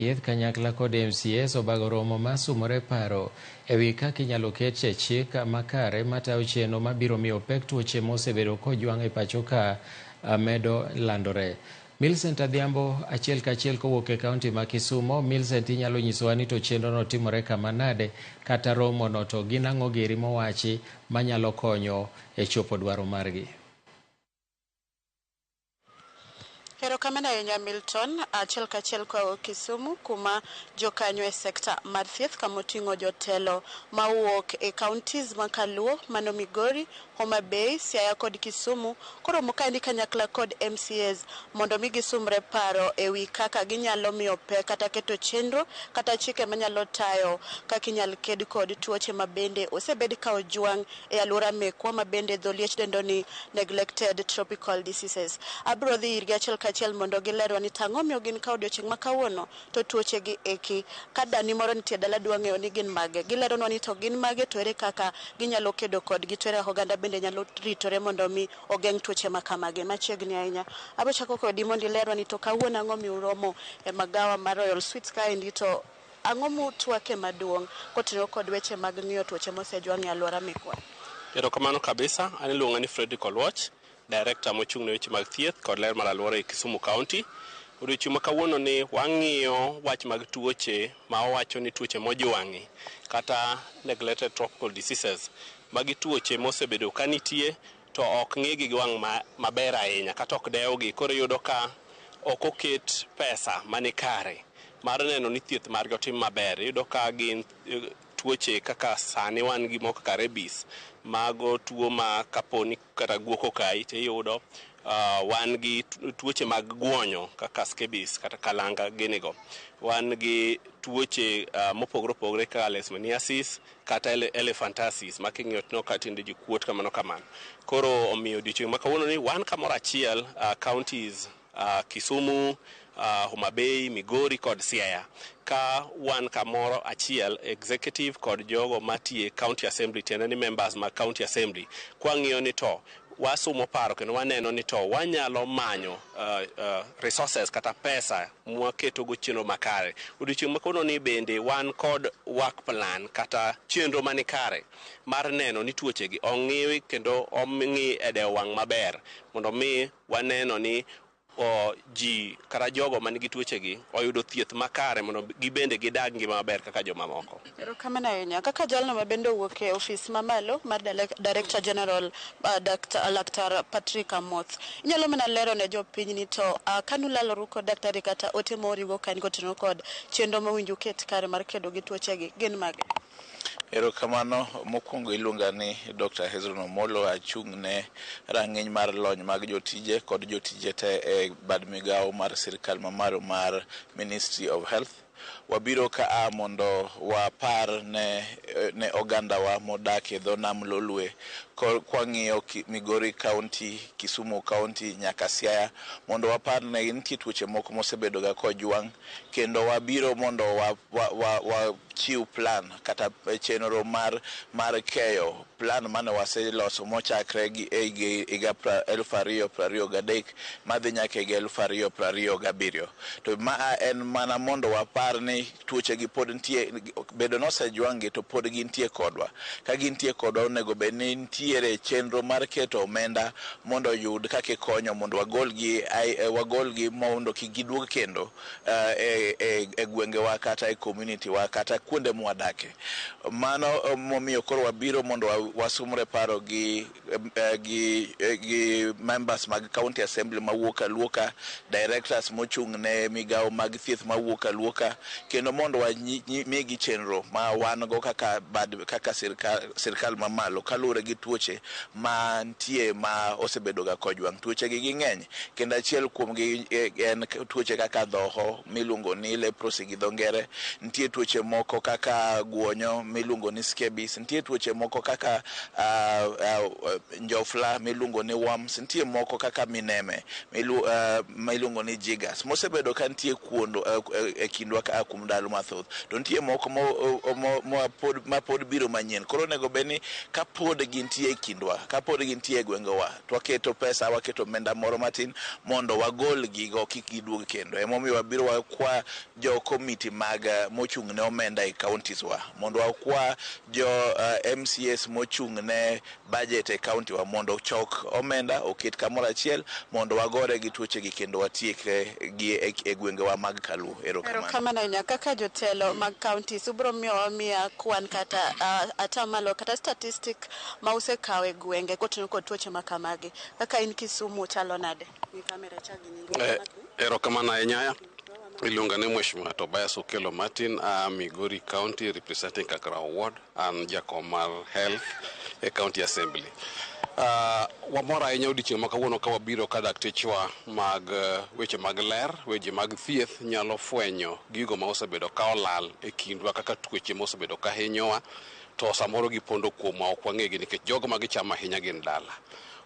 Thieth kanyakla kod MCAs obago romo ma sumore paro ewi kaka inyalo ket chik makare matayo chenro mabiro miyo pek tuoche mosebedo kojwang' e pacho ka medo landore. Millicent Adhiambo achiel kachiel kowuok e kaunti ma Kisumo. Millicent, inyalo nyisowa ni to chenrono timore kama nade kata romono to gin ang'o giri mowachi manyalo konyo e chopo dwaro margi? Erokamano ahinya Milton, achiel kachiel koa Kisumu kuma jokanyo e sekta mar thieth kamoting'o jotelo mawuok e counties ma Kaluo, mano Migori, Homa Bay, Siaya kod Kisumu koromo kaendi kanyakla kod MCAs mondo mi gisumre paro ewi kaka ginyalo miyo pek kata keto chenro kata chike manyalo tayo kaka inyal ked kod tuoche mabende osebed ka ojwang' e alwora mekwa ma bende dholiech dendo ni neglected tropical diseases. Abiro dhi irgi achiel kachiel mondo gilerwa ni tang'o miyo gin ka odiochieng' ma kawuono to tuoche gi eki ka dani moro nitie dala dwa ng'eyo ni gin mage. Gileronwa ni to gin mage to ere kaka ginyalo kedo kodgi to ere kaka oganda bende nyalo ritore mondo mi ogeng' tuoche ma kamagi. Machiegni ahinya. Abiro chako kodi mondo ilerwa ni to kawuono ang'o miyo uromo e magawa mar Royal Suites kaendi to ang'o mutwake maduong' kotenore kod weche mag ng'iyo tuoche mosejwang' e alwora mekwa? Erokamano kabisa. An iluonga ni Fredrick Oluoch, Director mochung' ne weche mag thieth kod ler mar alwora e Kisumu County. Odiochieng' ma kawuono ni wang'iyo wach mag tuoche ma wawacho ni tuoche mojwang'i kata neglected tropical diseases. Magi tuoche mosebedo ka nitie to ok ng'igi gi wang' maber ahinya kata ok dewgi. Koro iyudo ka ok oket pesa manikare mar neno ni thieth margi otim maber. Iyudo ka gin tuoche kaka sani wan gi moko kaka rabies, mago tuo ma kaponi kata guok okayi tiyudo. Wan gi tuoche mag guonyo kaka scabies kata kalanga gini go. Wan gi tuoche mopogore opogore kaka leishmaniasis kata elephantiasis ma king'iyo tineno ka tiende ji kuot kamano kamano. Koro omiyo odiochieng' ma kawuono ni wan kamoro achiel, counties Kisumu, Homa Bay, Migori kod Siaya, ka wan kamoro achiel executive kod jogo matiye county assembly, tiende ni members mag county assembly, kwang'iyo ni to wasumo paro kendo waneno ni to wanyalo manyo resources kata pesa mwaketogo chenro makare. Odiochieng' ma kawuono ni bende wan kod work plan kata chenro manikare mar neno ni tuoche gi ong'iwi kendo ong'i e dewo wang' maber mondo mi waneno ni ji kata jogo man gi tuoche gi oyudo thieth makare mondo gibende gidag ngima maber kaka jomamoko. Erokamano ahinya. Kaka jalno ma bende owuok e ofis mamalo mar Director General, Dr. Laktar Patrick Amoth, inyalo mana lero ne jopiny ni to kanulaloru kod daktari kata ote moorigo ka kotenore kod chenro mowinjo uket kare mar kedo gi tuoche gi gin mage? Erokamano. Mokwongo iluonga ni Dr. Hezron Omolo, achung' ne rang'iny mar lony mag jotije kod jotije te e bad migawo mar sirikal mamalo mar Ministry of Health. Wabiro ka a mondo wapar ne ogandawa modak e dho nam Lolwe kwang'iyo Migori County, Kisumu County nyaka Siaya mondo wapar ne nitie tuoche moko mosebedo ga kojwang' kendo wabiro mondo wachiw plan kata chenro mar keyo plan mane waseloso mochakre gi e higa 2023 madhi nyaka higa 2027. To ma en mana mondo wapar ni tuoche gi pod nitie, bedo nosejwang' gi to pod gintie kodwa. Ka gintie kodwa, onego bed ni nitiere chenro mar keto omenda mondo oyud kaka ikonyo mondo wagol gi mondo kik giduog kendo e gwengewa kata e community wa kata kuonde mwadake. Mano momiyo koro wabiro mondo wasumre paro gi members mag county assembly mawuok aluoka, directors mochung' ne migawo mag thieth mawuok aluoka, kendo mondo wamigi chenro ma wan go kaka bad kaka sirikal mamalo kaluwore gi tuoche mantie ma osebedo ga kojwang'. Tuoche gi ging'eny kendo achiel kuom gi en tuoche kaka dhoho miluongo ni leprosy gi dho ngere, nitie tuoche moko kaka guonyo miluongo ni scabies, nitie tuoche moko kaka kaka njofla miluongo ni worms, nitie moko kaka mineme ma iluongo ni jiggers mosebedo ka nitie kuondo e kindwa ka kuom ndalo mathoth, to nitie moko ma pod biro manyien. Koro onego bed ni kapod gintie e kindwa, kapod gintie e gwengewa, to waketo pesa, waketo omenda moro matin mondo wagol gigo kik giduog kendo. Emomiyo wabiro wakwa jo komiti mag mochung' ne omenda e counties wa, mondo wakwa jo MCAs mochung' ne budget e county wa mondo ochok omenda oket kamoro achiel mondo wagore gi tuoche gi kendo watiek gi e gwengewa mag Kaluo. Erokamano. Erokamano ahinya. Kaka jotelo mag counties, ubiro miyowa miya kwan kata atamalo kata statistic ma usekawo e gwenge kotenore kod tuoche ma kamagi. Kaka in Kisumu chalo nade? Ng'i kamera ichak gi nyingi. Erokamano ahinya. Iluonga ni Mheshimiwa Tobias Okello Martin, a Migori County representing Kakrao Ward, an jakom mar Health e County Assembly. Wamor ahinya odiochieng' ma kawuono ka wabiro ka daktechwa mag weche mag ler, weche mag thieth nyalo fwenyo gigo ma osebedo ka olal e kindwa kaka tuoche ma osebedo ka hinyowa, to samoro gipondo kuomwa ok wang'egi nikech jogo ma gichamo ahinya gin dala.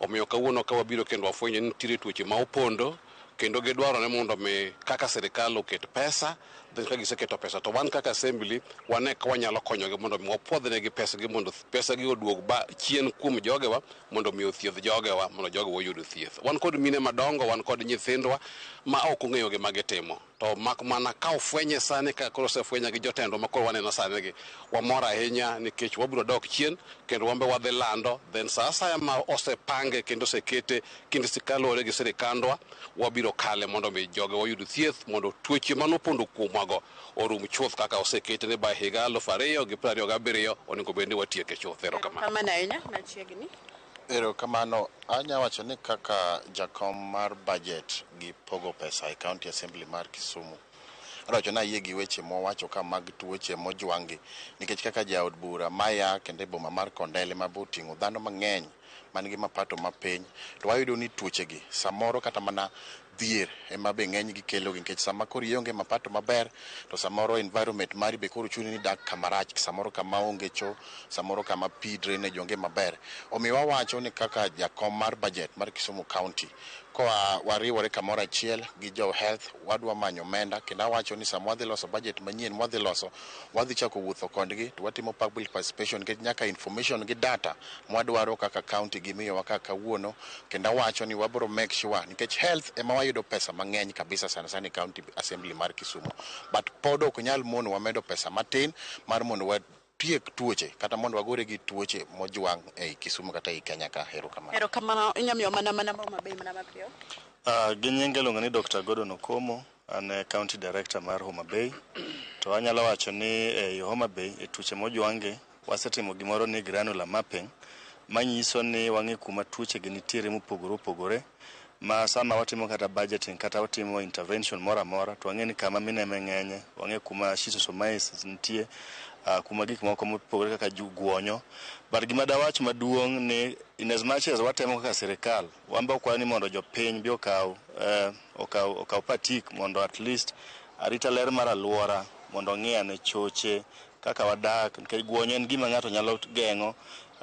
Omiyo kawuono ka wabiro kendo wafwenyo ni nitiere tuoche ma opondo kendo gidwarore mondo mi kaka sirikal oket pesa, then ka giseketo pesa to wan kaka assembly wane ka wanyalo konyogi mondo mi wapuodhnegi pesgi mondo pesagi oduog ba chien kuom jogewa mondo mi othiedh jogewa mondo jogewa oyud thieth. Wan kod mine madongo, wan kod nyithindwa ma ok ong'eyo gima gitimo, to mak mana ka ofwenye sani ka koro osefwenye gi jotendwa ma koro waneno sani gi, wamor ahinya nikech wabiro dok chien kendo wan be wadhi lando, then sa asaya ma osepange kendo osekete kind kaluwore gi sirikandwa wabiro kale mondo mi jogewa oyud thieth mondo tuoche manopondo kuomwago orum chuth kaka osekete ni by higa 2027 onego bed ni watieke chuth. Erokamano. Erokamano ahinya. Machiegni. Erokamano. Anya wacho ni kaka jakom mar budget gi pogo pesa e County Assembly mar Kisumu, adwa wacho ni ayie gi weche mowacho ka mag tuoche mojwang' gi, nikech kaka jaod bura maya kendo e boma mar Kondele ma boting'o dhano mang'eny man gi mapato mapiny, to wayudo ni tuoche gi samoro kata mana dhier ema be ng'eny gi kelo gi, nikech sama koro ionge mapato maber to samoro environment mari be koro chuni ni dak kama rach, samoro kama onge cho, samoro kama pi drainage onge maber. Omiyo wawacho ni kaka jakom mar budget mar Kisumu County, koa wariwore kamoro achiel gi jo health, wadwa manyo omenda, kendo awacho ni sama wadhi loso budget manyien mwadhi loso, wadhi chako wuotho kodgi to watimo public participation, nikech nyaka information gi data mwadwaro kaka county gimiyowa kaka kawuono. Kendo awacho ni wabro make sure, nikech health ema wayudo pesa mang'eny kabisa sana sana e County Assembly mar Kisumu, but pod ok nyal mono wamedo pesa matin mar mondo watiek tuoche kata mondo wagore gi tuoche mojwang' ei Kisumu kata ei Kenya ka. Erokamano. Erokamano. Inya miyo mana Homa Bay mana mapiyo. Gi nyinge iluongo ni Dr. Gordon Okomo, an e County Director mar Homa Bay. To anyalo wacho ni ei Homa Bay e tuoche mojwang'gi wasetimo gimoro ni granular mapping, manyiso ni wang'e kuma tuoche gi nitiere mopogore opogore, ma sama watimo kata budgeting kata watimo intervention moro amora to wang'e ni kama mineme ng'enye, wang'e kuma schistosomiasis nitie, kuma gik moko mopogore kaka guonyo. But gima dawach maduong' ni in as much as watemo kaka sirikal, wan be wakwayo ni mondo jopiny bi okaw patik mondo at least arita ler mar aluora mondo ong'i ane choche kaka wadak, nikech guonyo en gima ng'ato nyalo geng'o,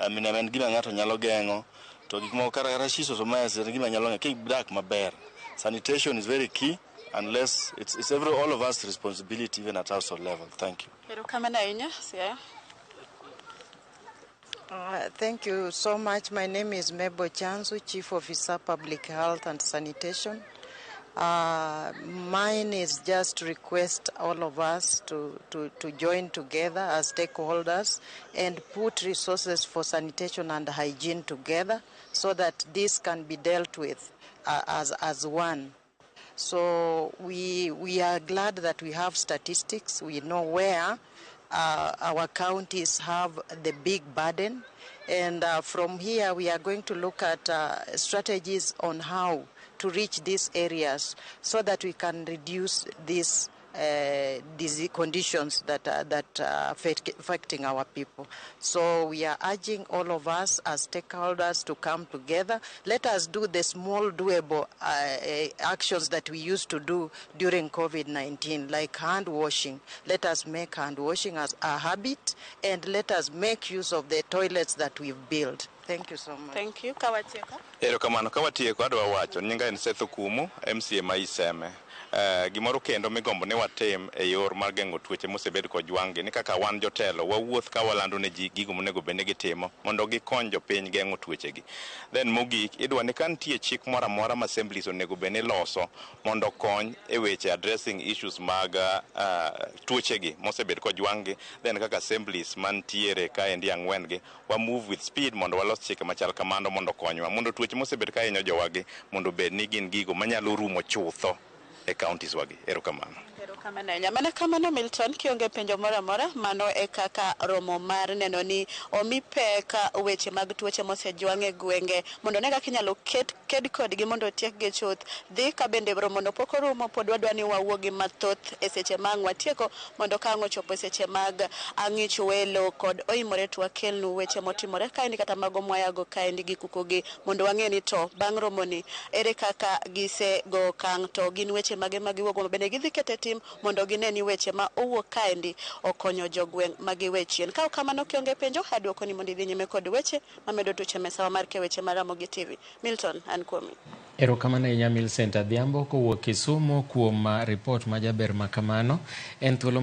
mineme en gima ng'ato nyalo geng'o, to gik moko kata schistosomiasis en gima nyalo geng'o kidak maber. Sanitation is very key, unless it's every all of us responsibility even at household level. Thank you. Erokamano ahinya. Siaya. Thank you so much. My name is Mebo Chanzu, Chief Officer, Public Health and Sanitation. Mine is just to request all of us to join together as stakeholders and put resources for sanitation and hygiene together so that this can be dealt with as one. So we are glad that we have statistics. We know where our counties have the big burden. And from here, we are going to look at strategies on how to reach these areas so that we can reduce this disease conditions that are affecting our people. So we are urging all of us as stakeholders to come together. Let us do the small doable actions that we used to do during COVID-19, like hand washing. Let us make hand washing as a habit, and let us make use of the toilets that we've built. Thank you so much. Thank you. Kawatieko. Erokamano. Ka watieko, adwa wacho nyinga en Seth Okumu, MCA ma Iseme. Gimoro kendo migombo ni watim e yor mar geng'o tuoche mosebed kojwang'gi ni kaka wan jotelo wawuoth ka walando ne ji gigo monego bed ni gitimo mondo gikony jopiny geng'o tuochegi. Then mogik, idwa ni ka nitie chik moro amora ma assemblies onego bed ni loso mondo okony e weche addressing issues mag tuochegi mosebed kojwang'gi, then kaka assemblies mantiere kaendi ang'wen gi, wa move with speed mondo walos chike machal kamano mondo okonywa mondo tuoche mosebed ka hinyo jowagi mondo obed ni gin gigo manyalo rumo chutho e counties wagi. Erokamano. Erokamano ahinya. Mana kamano, Milton, kionge penjo moro amora, mano e kaka romo mar neno ni omi pek weche mag tuoche mosejwang' e gwenge mondo ne kaka inyalo ket ked kodgi mondo otiekgi chuth. Dhi ka bende romono pok orumo, pod wadwa ni wawuo gi mathoth e seche ma ang' watieko, mondo ka ang' ochopo e seche mag ang'ich welo kod oimore to wakelnu weche motimore kaendi kata mago mwayago kaendi gi kukogi, mondo wang'e ni to bang' romoni ere kaka gisego okang', to gin weche mage ma giwuogo ma bende gidhi kete tim mondo gine ni weche ma owuok kaendi okonyo jogweng' ma giwe chien. Ka ok kamano, kionge penjo, aduoko ni mondo idhi nyime kod weche mamedo tuche mesawa mar ke weche mar Ramogi TV. Milton, an kuomi. Erokamano ahinya, Millicent Adhiambo, kowuok Kisumu kuom ripot majaber ma kamano. En thuolo.